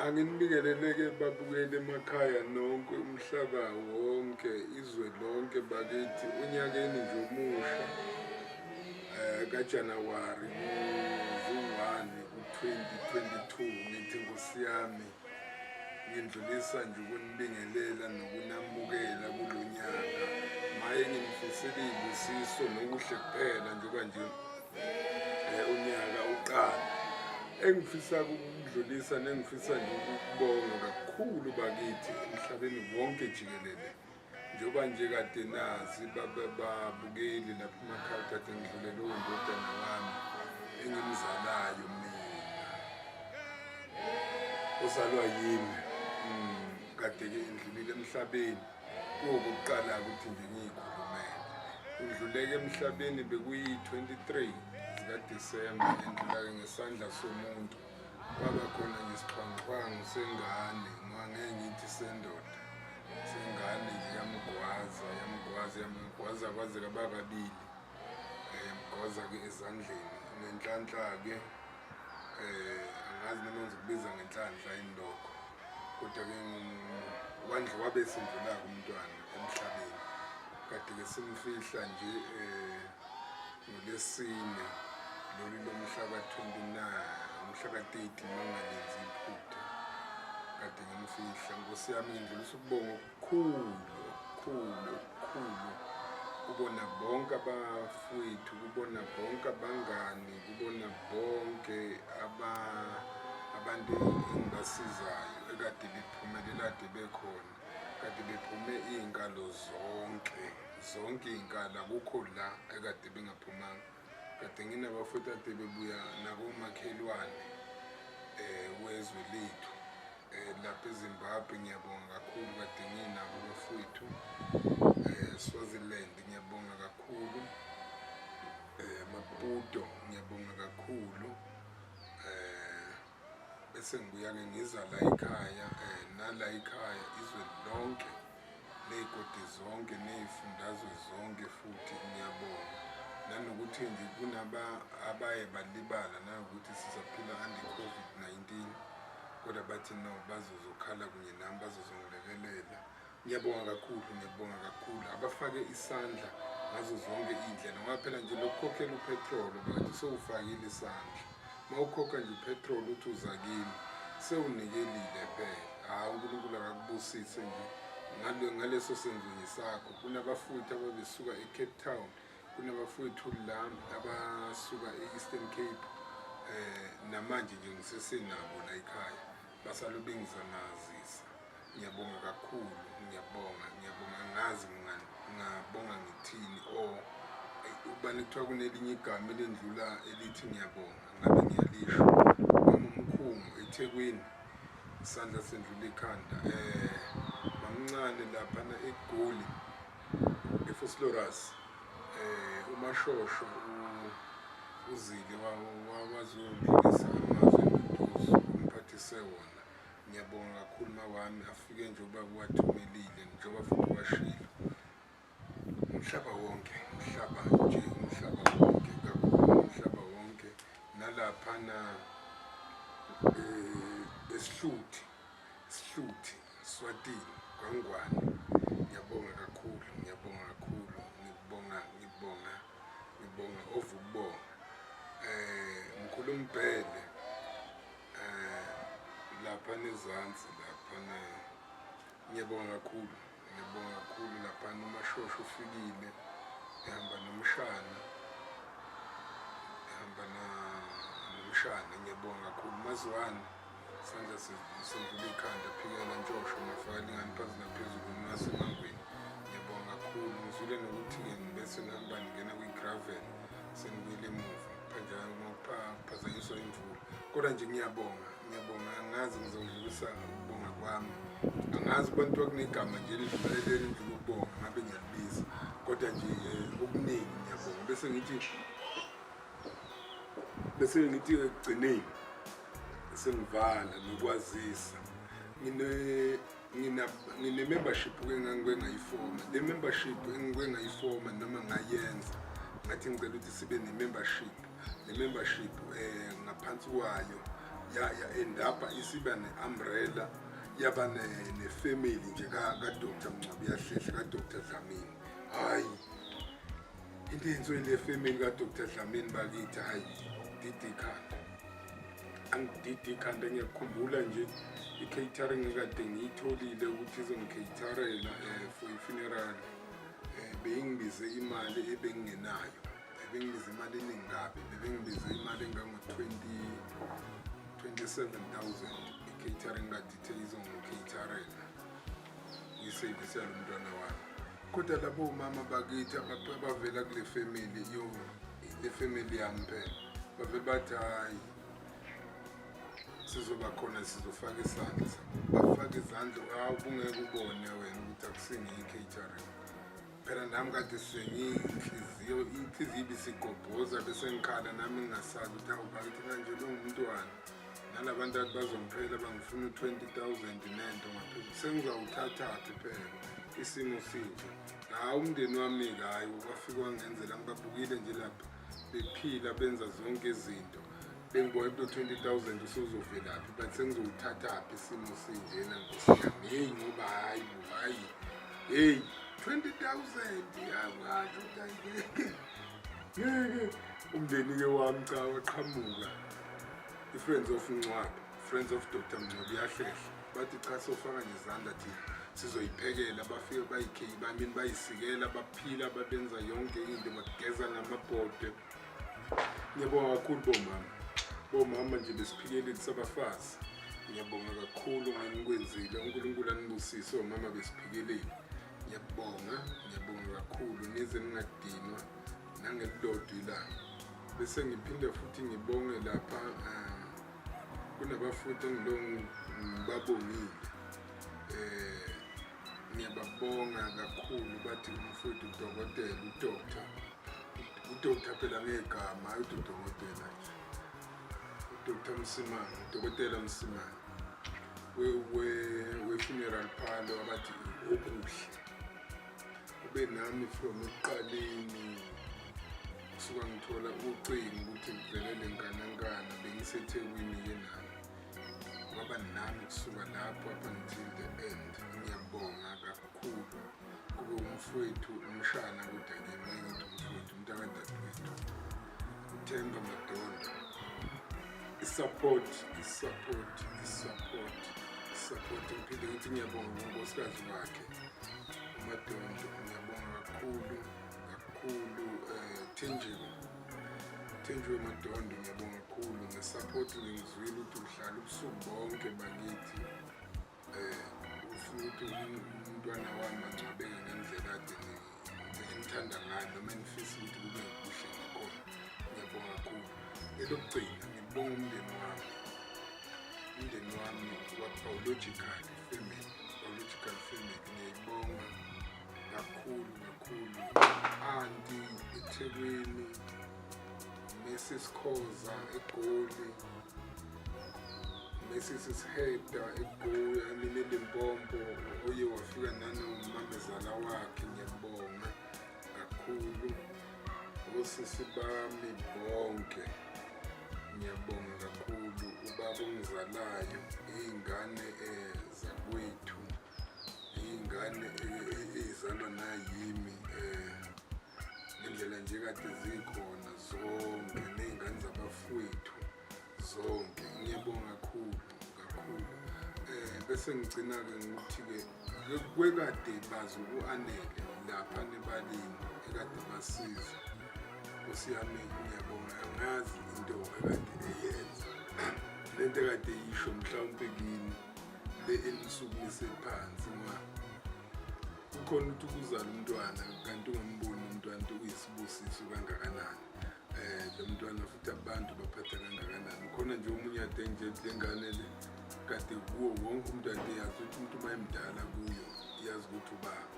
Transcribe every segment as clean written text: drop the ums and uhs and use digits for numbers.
Anginibingelele-ke babukeli emakhaya nonke umhlaba wonke izwe lonke bakithi unyakeni nje omusha eh kaJanuwari ku-1 ku-2022 ngithi nkosi yami ngindlulisa nje ukunibingelela nokunamukela kulo nyaka maye nginifisela iy'busiso nokuhle kuphela njengoba nje eh, unyaka uqala engifisa ukudlulisa nengifisa nje ukubonga kakhulu bakithi emhlabeni wonke jikelele njengoba nje kade nazi babukeli lapha emakhaya kade ngidlulele undodana wami engimzalayo mina ozalwa yimi mm, kade-ke indlulile emhlabeni kuwokuqala ukuthi nje ngiyikhulumele undluleke emhlabeni bekuyi-23 zikaDisemba endlula-ke ngesandla somuntu kwaba khona nje isixhwanguxhwangu sengane ngoba ngeke ngithi sendoda sengane nje yamgwaza yamgwaza yamgwaza kwaze kaba kabili eh, yamgwaza-ke ezandleni ngenhlanhla-ke eh angazi noma ngizokubiza ngenhlanhla yini lokho kodwa-ke wandlu wabe sendlula-ke umntwana emhlabeni kade-ke simfihla nje um ngolwesine lolu lomhla ka-29 umhla ka-30 uma ngingalenzi iphutha kade ngimfihla nkosi yami ngindlulisa ukubonga okukhulu okukhulu okukhulu kubona bonke abafowethu kubona bonke abangani kubona bonke aba abantu engibasizayo ekade bephumelela kade bekhona kade bephume iy'nkalo zonke zonke iy'nkalo akukho la ekade bengaphumanga kade nginabafowethu ade bebuya nakomakhelwane um wezwe lethu um lapha ezimbabwe ngiyabonga kakhulu kade nginabo abafowethu um swaziland ngiyabonga kakhulu um maputo ngiyabonga kakhulu um bese ngibuya-ke ngiza la ekhaya um nala ekhaya izwe lonke ney'godi zonke ney'fundazwe zonke futhi ngiyabonga nanokuthi nje kunaba abaye balibala nanokuthi sisaphila under COVID-19 kodwa bathi no bazozokhala kunye nami bazozongilekelela ngiyabonga kakhulu ngiyabonga kakhulu abafake isandla ngazo zonke iy'ndlela ngoba phela nje lokukhokhela upetrol bakithi sewufakile isandla uma ukhokha nje upetrol uthi uza kimi sewunikelile phela hhayi unkulunkulu akakubusise nje ngaleso senzo sakho kunabafowethu ababesuka ecape town kunabafowethu la abasuka e-eastern cape eh namanje nje ngisesenabo la ekhaya basalobe ngizamazisa ngiyabonga kakhulu ngiyabonga ngiyabonga angazi ngingabonga ngithini or ubani kuthiwa kunelinye igama elendlula elithi ngiyabonga ngabe ngiyalisho mama umkhungu ethekwini isandla sendlula ikhanda eh mamncane laphana egoli eFosloras eh umashosho uzile wazondlulisa amazwi enduduzo umphathise wona Ngiyabonga kakhulu mawami afike nje ubaba uwathumelile njengoba futhi washilo. Umhlaba wonke, umhlaba nje umhlaba wonke kakhulu umhlaba wonke nalaphana eh esihluthi isihluthi Swatini kwaNgwane ngiyabonga kakhulu ngiyabonga kakhulu ngibonga ngibonga ngibonga ovukubonga eh mkhulu Mbhele Eh lapha nezansi lapha na ngiyabonga kakhulu ngiyabonga kakhulu lapha nomashosho ufikile ehamba nomshana ehamba na nomshana ngiyabonga kakhulu mazwane isandla sendlula ikhanda phikela ntshosho mafaka lingani phansi naphezulu nasemangweni ngiyabonga kakhulu ngizwile nokuthi-ke ngibese ngihamba ngingena kwi-gravel senibuyele emuva kuphazanyiswa imvula kodwa nje ngiyabonga ngiyabonga angazi ngizokudlulisa ukubonga kwami angazi kubantu kunegama nje elidlulele elidlula ukubonga ngabe ngiyalibiza kodwa nje eh, okuningi ngiyabonga bese ngithi bese ngithi ekugcineni sengivala nokwazisa ngine ngina ngine membership ke ngangike ngayifoma le membership engike ngayifoma noma ngayenza ngathi ngicela ukuthi sibe ne membership le membership eh ngaphansi kwayo Ya-end-up isiba ne-umbrella, yaba ne-family nje ka-Dr Mncwabe Yahlehla, ka-Dr Dlamini. Hhayi, into eyenziwe le family ka-Dr Dlamini bakithi, hhayi, didi ikhanda, angididi ikhanda. Ngiyakukhumbula nje i-catering ekade ngiyitholile ukuthi izongi-caterela for i-funeral, beyingibize imali ebengingenayo, bebengibize imali eningi kabi, bebengibize imali engango-20 27,000 i-catering kade ithe izongi-caterela kwi-service yalo mntwana wami. Kodwa labo mama bakithi abavela kule family, yo, le family yami phela, bavele bathi, "Hhayi, sizoba khona, sizofaka isandla." Bafaka izandla. Hawu, bungeke ubone wena ukuthi akusingiyi-catering phela. Nami kade sengiyinhliziyo, inhliziyo ibisigobhoza, bese ngikhala nami ngingasazi ukuthi, hawu bakithi, kanje lo ngumntwana nalabantu athi bazongiphela, bangifuna u-20,000 nento ngaphezulu, sengizawuthathaphi phela isimo sinje? Hhayi, umndeni wami-ke, hhayi, wafike wangenzela. Ngibabukile nje lapha bephila, benza zonke izinto, bengiboye kulo 20,000 usuzovelaphi? But sengizowuthathaphi isimo sinjena, nkosi yami? Heyi, ngoba hhayi bo, hhayi, heyi, 20,000, yakwasho ukuthi ayingeke, ngeke. Umndeni-ke wami, cha, waqhamuka i-Friends of Mncwabe, Friends of Dr Mncwabe Yahlehla, bathi, "Cha, sofaka nje izandla thina, sizoyiphekela." Bafike bayikheyi bamini, bayisikela, baphila, babenza yonke into, bageza ngamabhodwe. Ngiyabonga kakhulu bomama, bomama nje besiphikeleli sabafazi. Ngiyabonga kakhulu ngenikwenzile. UNkulunkulu anibusise, omama besiphikeleli. Ngiyabonga, ngiyabonga kakhulu, nize ningadinwa nangelilodwa ilanga. Bese ngiphinde futhi ngibonge lapha kunabafuthi engilo ngibabongile, ngiyababonga kakhulu. Bathi umfowethu udokotela, udoctor, udoctor phela ngegama, hayi uthi udokotela nje, uDr Msimang, udokotela Msimang we-funeral parlor abathi Okuhle, ube nami from ekuqaleni kusuka ngithola ucingo ukuthi kuvele le nkanankana. BengiseThekwini-ke nami, waba nami kusuka lapho up until the end. Ngiyabonga kakhulu. Kube umfowethu, umshana, kodwa ke ngithi umfowethu, umntakadadewethu uThemba Madondo. I-support, i-support, i-support, i-support. Ngiphinde ngithi ngiyabonga kunkosikazi wakhe uMadondo. Ngiyabonga kakhulu kakhulu, Thenjiwe, Thenjiwe Madondo, ngiyabonga kakhulu nge-support. Ngizwile ukuthi uhlala ubusuku bonke bakithi, ufuna ukuthi umntwana wami angcwabeke ngendlela ade enithanda ngayo noma enifisa ukuthi kube kuhle ngakhona. Ngiyabonga kakhulu. Elokugcina, ngibonga umndeni wami, umndeni wami wa-biological family, biological family. Ngiyayibonga kakhulu kakhulu. Anti eThekwini, Mrs Khoza eGoli, Mrs Siheda eGoli, I mean eLimpopo, oye wafika nanomamezala wakhe. Ngiyabonga kakhulu. Osisi bami bonke, ngiyabonga kakhulu. Ubaba ongizalayo, iy'ngane zakwethu, iy'ngane ey'zalwa nayimi, ngendlela nje kade zikhona zonke, ney'ngane zabafowethu zonke, ngiyabonga kakhulu kakhulu. Bese ngigcina-ke ngokuthi-ke kwekade bazi u-Anele lapha nebalini ekade basiza, nkosi yami, ngiyabonga. Angazi into ekade eyenza lento ekade yisho mhlawumpe kini le enisukumise phansi, ngoba kukhona ukuthi ukuzala umntwana kanti ungamboni umntwana ukuthi uyisibusiso kangakanani, lo mntwana, futhi abantu baphatha kangakanani. Khona nje omunye ade nje le ngane le kade kuwo wonke umuntu ade yazi ukuthi umuntu uma emdala kuyo yazi ukuthi ubaba,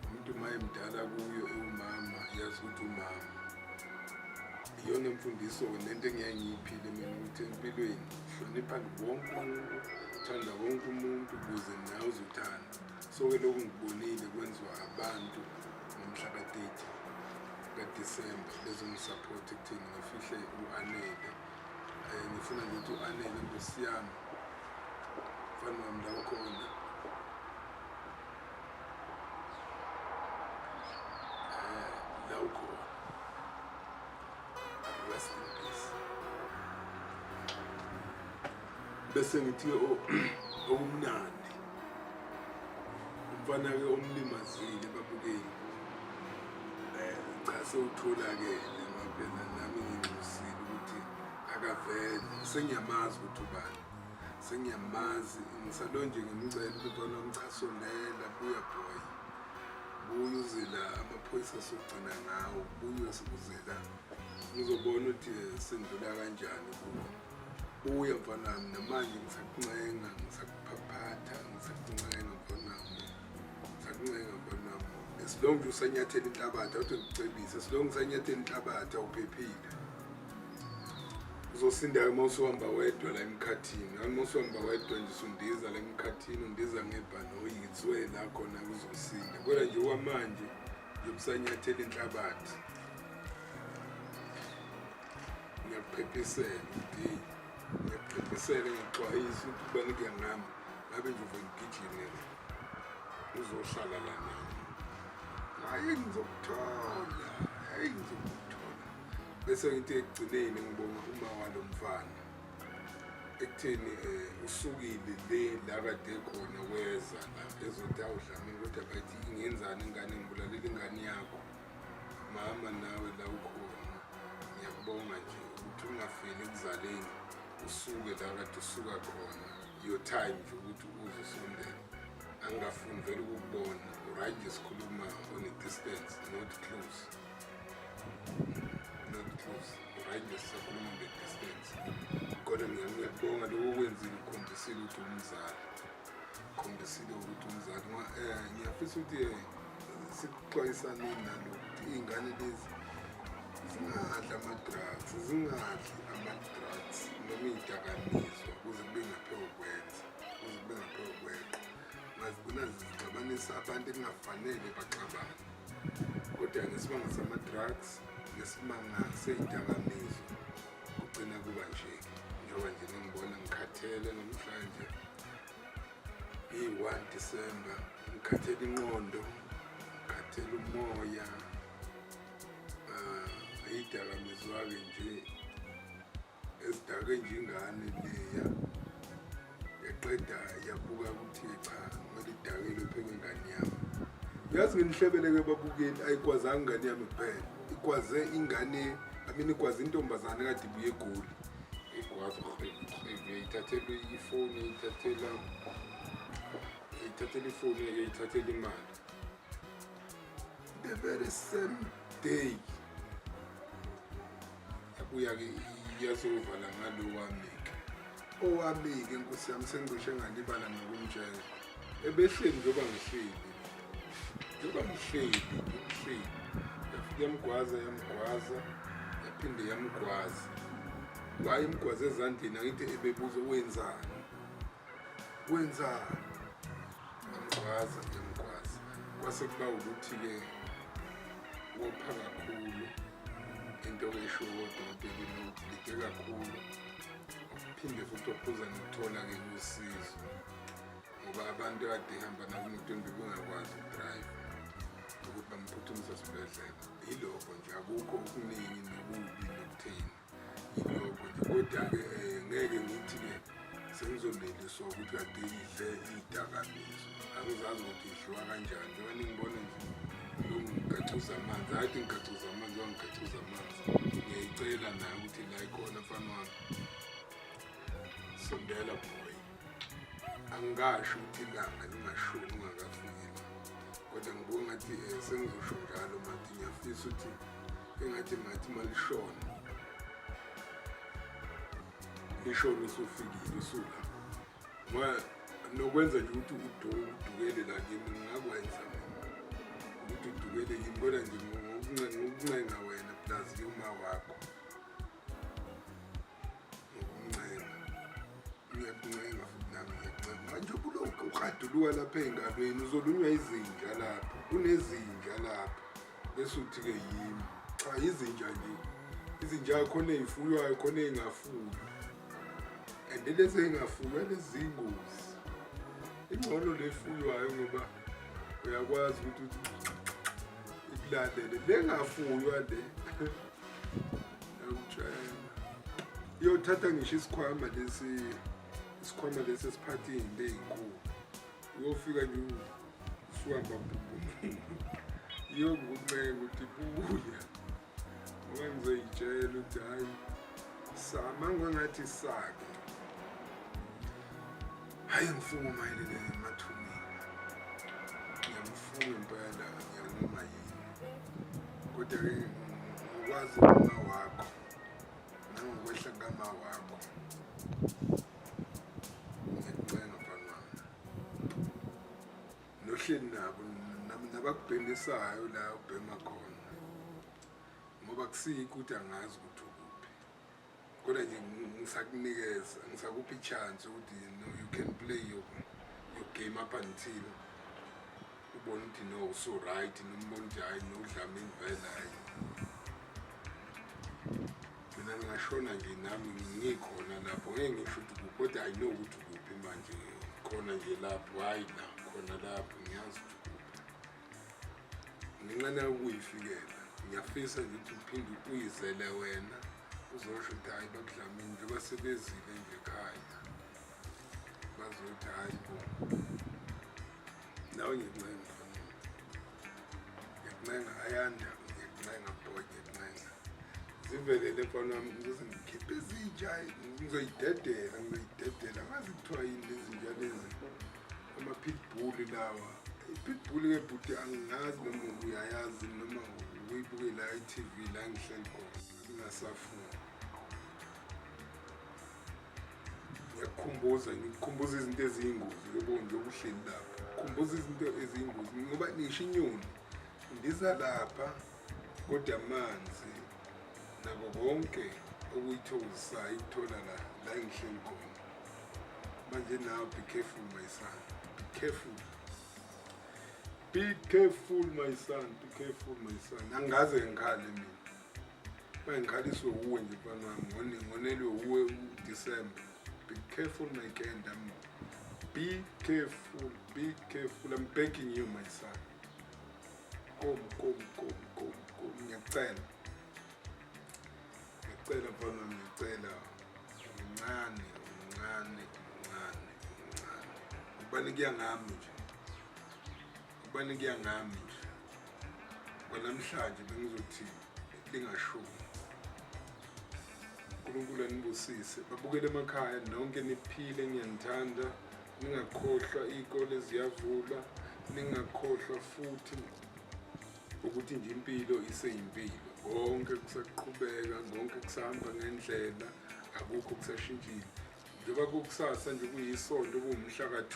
umuntu uma emdala kuyo ewumama yazi ukuthi umama. Iyona mfundiso-ke nento engiyaye ngiyiphile mina, ukuthi empilweni hlonipha wonke umuntu, thanda wonke umuntu ukuze nawe uzothanda. So-ke lokhu ngikubonile kwenziwa abantu ngomhla ka-30 kaDisemba bezongi-support ekutheni ngifihle u-Anele. Ngifuna nje ukuthi u-Anele nkosi yami, mfana wami la ukhona. La ukhona. Rest in peace. Bese ngithi okumnandi umfana-ke omlimazile babukeli cha sewutholakele ngoba phela nami nginxusile ukuthi akavele sengiyamazi ukuthi ubani sengiyamazi ngisalo nje ngimcela ukuthi mfana wami cha sondela buya boy buya uze la amaphoyisa sogcina ngawo buya uze la ngizobona ukuthi sendlula kanjani kuwo buya mfana wami namanje ngisakuncenga ngisakuphaphatha ngisakuncenga mfana wami ngisakuncenga mfana wami as long nje usanyathela inhlabathi awuthi ngikucebise as long usanyathela inhlabathi awuphephile uzosinda-ke uma usuhamba wedwa la emkhathini kanti uma usuhamba wedwa nje usundiza la emkhathini undiza ngebhanoyi ngithiwe la khona kuzosinda kodwa nje okwamanje njengoba usanyathela inhlabathi ngiyakuphephisela ukuthi ngiyakuphephisela ngiyakuxwayisa ukuthi ubani kuya ngami ngabe nje uve ngigijime uzohlala la nami hayi ngizokuthola hayi ngizokuthola bese ngithi ekugcineni ngibonga uma walo mfana ekutheni um usukile le la kade khona weza la ezothi awudlamini kodwa bathi ingenzani ingane ngibulalela ingane yakho mama nawe la ukhona ngiyakubonga nje ukuthi ungafeli ekuzaleni usuke la kade usuka khona your time nje ukuthi uze usondele angingafuni vele ukukubona right nje sikhuluma on a distance not close not close right nje sisakhuluma on the distance kodwa ngiyakubonga lokho okwenzile ukhombisile ukuthi umzali khombisile ukuthi umzali ngiyafisa ukuthi sikuxwayisaneni nalokhu ukuthi iy'ngane lezi zingadli ama-drugs zingadli ama-drugs noma iy'dakamizwa kuze kube ngaphe ukwenza kuze kube ngaphe ukweqa ungazigcina zixabanisa abantu ekungafanele baxabane kodwa ngesimanga sama-drugs ngesimanga sey'dakamizwa kugcina kuba nje-ke njengoba nje ningibona ngikhathele namhlanje iyi-1 December ngikhathele inqondo ngikhathele umoya uh, idakamizwa-ke nje ezidake nje ingane leya yaqeda yabuka ukuthi cha kumele idakelwe phe kwengane yami uyazi nginihlebeleke babukeli ayikwazanga ingane yami kuphela ikwaze ingane I mean ikwaze intombazane kade ibuye egoli igwaza ithathela ifoni ithathela ithathela ifoni ithathela imali the very same day yabuya-ke iyazovala ngalo wami-ke owami-ke nkosi yami sengicishe ngalibala nokumtshela ebehleli njengoba ngihleli njengoba ngihleli ngihleli yafika yamgwaza yamgwaza yaphinde yamgwaza wayemgwaza ezandleni angithi ebebuza wenzani wenzani yamgwaza yamgwaza kwase kuba ukuthi-ke wopha kakhulu into esho kodokotela inokuthi lide kakhulu phinde futhi waphuza nokuthola-ke usizo ngoba abantu kade ihamba nabo emotweni bebengakwazi ukudrayiva ukuthi bamphuthumise esibhedlela yilokho nje akukho okuningi nokubi nokutheni yilokho nje kodwa-ke um ngeke ngithi-ke sengizoneliswa ukuthi kade idle iy'dakamizwa angizazi ukuthi idliwa kanjani njengoba ningibona nje ngigacuza amanzi hhayi ngigacuza amanzi wangigacuza amanzi ngiyayicela nayo ukuthi la ikhona mfana wami sondela boy angikasho ukuthi ilanga lingashoni ungakafiki kodwa ngibuka ngathi eh, sengizosho njalo mathi ngiyafisa ukuthi engathi ngathi malishona lishona usufikile usula ngoba nokwenza nje ukuthi udukele la kimi ngingakwenza mina ukuthi udukele kimi kodwa nje ngokuncenga wena plus ke uma wakho ngokuncenga ngiyakuncenga futhi nami ngiyakuncenga manje ubulokhu uhaduluka lapha ey'ngalweni uzolunywa izinja lapho kunezinja lapho bese uthi-ke yimi cha izinja nje izinja khona ey'fuywayo khona ey'ngafuywa. And lezi ey'ngafuywa lezi ziyingozi. Ingcono le efuywayo ngoba uyakwazi ukuthi uthi ikulalele. Le ngafuywa le yakutshela. Iyothatha ngisho isikhwama lesi isikhwama lesi esiphatha iy'nto ey'nkulu. Uyofika nje usuhamba iyokuncenga ukuthi buya. Ngoba ngizoyitshela ukuthi hhayi sama ngangathi sake. Hhayi ngifunga umayelele emathuneni. Ngiyamfunga impela ngiyanoma yini. Kodwa-ke ngokwazi uma wakho nangokwehla kukama wakho ngiyakucenga mfana wami. Nohleli nabo nabakubhemisayo la ubhema khona ngoba kusikho ukuthi angazi ukuthi ukuphi kodwa nje ngisakunikeza ngisakupha i-chance ukuthi no you can play your game up until ubone ukuthi no so right noma ubone ukuthi hhayi noDlamini vele hhayi mina ngingashona nje nami ngikhona lapho ngeke ngisho ukuthi kuphi kodwa I know ukuthi kuphi manje khona nje lapho hhayi la khona lapho ngiyazi ukuthi kuphi nginqena ukuyifikela ngiyafisa nje ukuthi uphinde uyizele wena uzosho ukuthi hhayi bakuDlamini njengoba sebezile nje ekhaya bazothi hhayi bo nawe ngiyakuncenga mfana ngiyakuncenga Ayanda ngiyakuncenga boy ngiyakuncenga zivelele mfana wami ngizoze ngikhiphe izinja ngizoyidedela ngizoyidedela ngazi kuthiwa yini lezinja lezi ama-pitbull lawa i-pitbull ke bhuti angingazi noma uyayazi noma uyibuke la i-tv la ngihleli khona ngingasafuni ngiyakukhumbuza ngikukhumbuza izinto eziyingozi yobo njengoba uhleli lapha khumbuza izinto eziyingozi ngoba nisho inyoni ndiza lapha kodwa amanzi nako konke okuyithokozisayo ikuthola la la engihleli khona manje now be careful my son be careful be careful my son be careful my son angaze ngikhale mina bangikhaliswe wuwe nje mfana wami ngonelwe wuwe uDecember be careful my kind I'm, be careful be careful I'm begging you my son kom kom kom kom kom ngiyacela ngiyacela mfana wami ngiyacela mncane mncane mncane mncane ubani kuya ngami nje ubani kuya ngami nje kwanamhlanje bengizothi lingashoni uNkulunkulu anibusise babukele emakhaya nonke niphile ngiyanithanda ningakhohlwa iy'kole ziyavula ningakhohlwa futhi ukuthi nje impilo iseyimpilo konke kusaqhubeka konke kusahamba ngendlela akukho kusashintshile njengoba kukusasa nje kuyisonto kuwumhla ka-2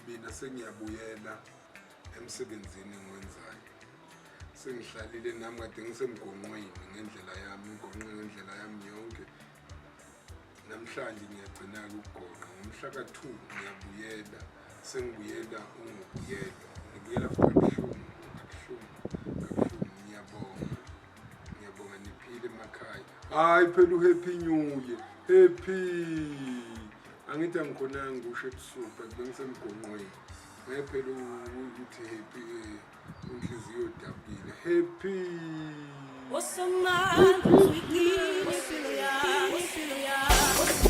mina sengiyabuyela emsebenzini engiwenzayo sengihlalile nami kade ngisemgonqweni ngendlela yami ngigonqe ngendlela yami yonke namhlanje ngiyagcina-ke ukugonqa ngomhla ka-2 ngiyabuyela sengibuyela ungubuyelo ngibuyela futhi kabuhlungu kabuhlungu kabuhlungu ngiyabonga ngiyabonga niphile emakhaya hayi phela uhappy new year happy angithi angikhonanga kusho ebusuku but bengisemgonqweni ngeke phela ukuthi happy inhliziyo odabukile happy Osomandla, uzuyigcina impilo yami, impilo yami.